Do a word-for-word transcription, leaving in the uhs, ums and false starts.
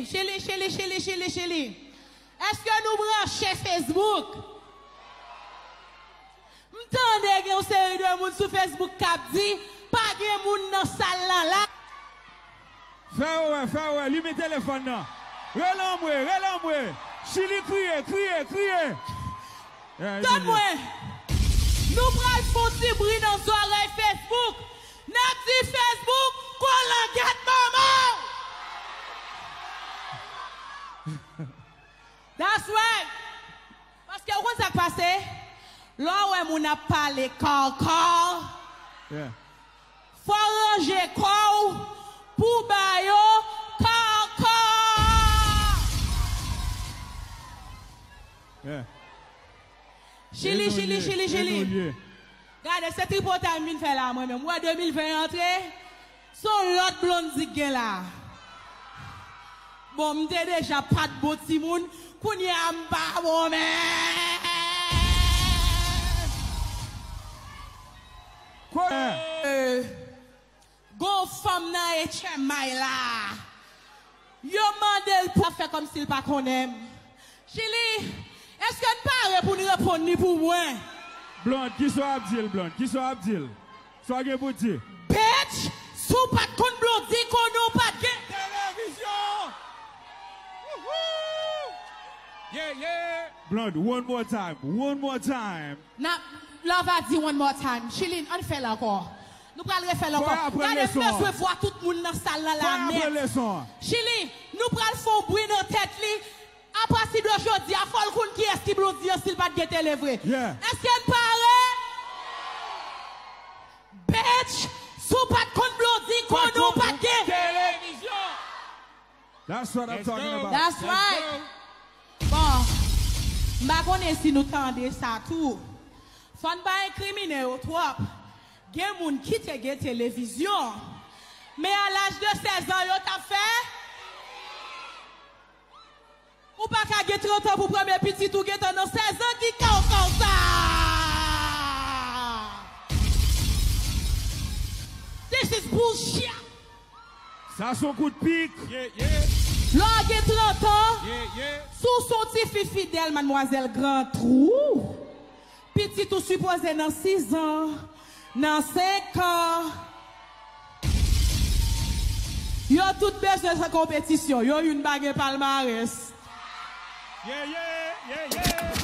Chili, Chili, Chili, Chili, Chili. Èske nou branche Facebook? M tande gen yon seri de moun sou Facebook k ap di, pa gen moun nan sal lan la. Fè yo wè, fè yo wè, limen telefòn nan. Rele anmwe, rele anmwe. Chili kriye, kriye, kriye. Tann mwen. Nou pral fè yon ti bri nan zòrèy Facebook. N ap di Facebook, kolangèt manman w. That's right. Paske ou konn sa k pase? Lè w wè moun ap pale kòkò, fò w ranje kò w pou w ba yo kòkò. Chili, Chili, Chili, Chili. Gade, se tripotay m vin fè la mwen menm. Ou wè de mil ven antre, se yon lòt Blondy k gen la. Bon, m te deja pa t bon timoun, kounye a m pa bon menm. Gon fanm nan H M I la. Yo mande l pou fè kòmsi l pa konnen m. Chili, èske n pare pou n reponn li pou mwen? Blonde, kisa w ap di l, Blonde? Kisa w ap di l? Sa w gen pou di? Bitch, si w pa t konn Blondy, konnen w pa t gen televizyon. Wouhou! Yeah, yeah. Blonde, one more time, one more time. N ap, lè w va di one more time. Chili, ann fè l ankò. Nou pral refè l ankò. Gade, m bezwen vwa tout moun nan sal lan la nèt. Chili, nou pral fè yon bri nan tèt li. Apati de jodi a, fò l konn kiyès ki Blondy an si l pa t gen tele vre. Èske n pare? Bitch, si w pa t konn Blondy, konnen w pa t gen televizyon. That's what I'm talking about. That's right. Bon, m pa konnen si nou tande sa tou. Fò n pa enkrimine yo twòp. Gen moun ki te gen televizyon, men a laj de sèz an, yo t ap fè. Ou pa ka gen trant an pou premye pitit ou gentan nan sèz an, ki kawkaw sa? This is bullshit. Sa se yon kout pik. Lè w gen trant an, si w se yon tifi fidèl, madmwazèl Gran Twou, pitit ou sipoze nan sis an, nan senk an. Yo tout bezwen fè konpetisyon. Yo youn pa gen palmarès. Yeah, yeah, yeah, yeah.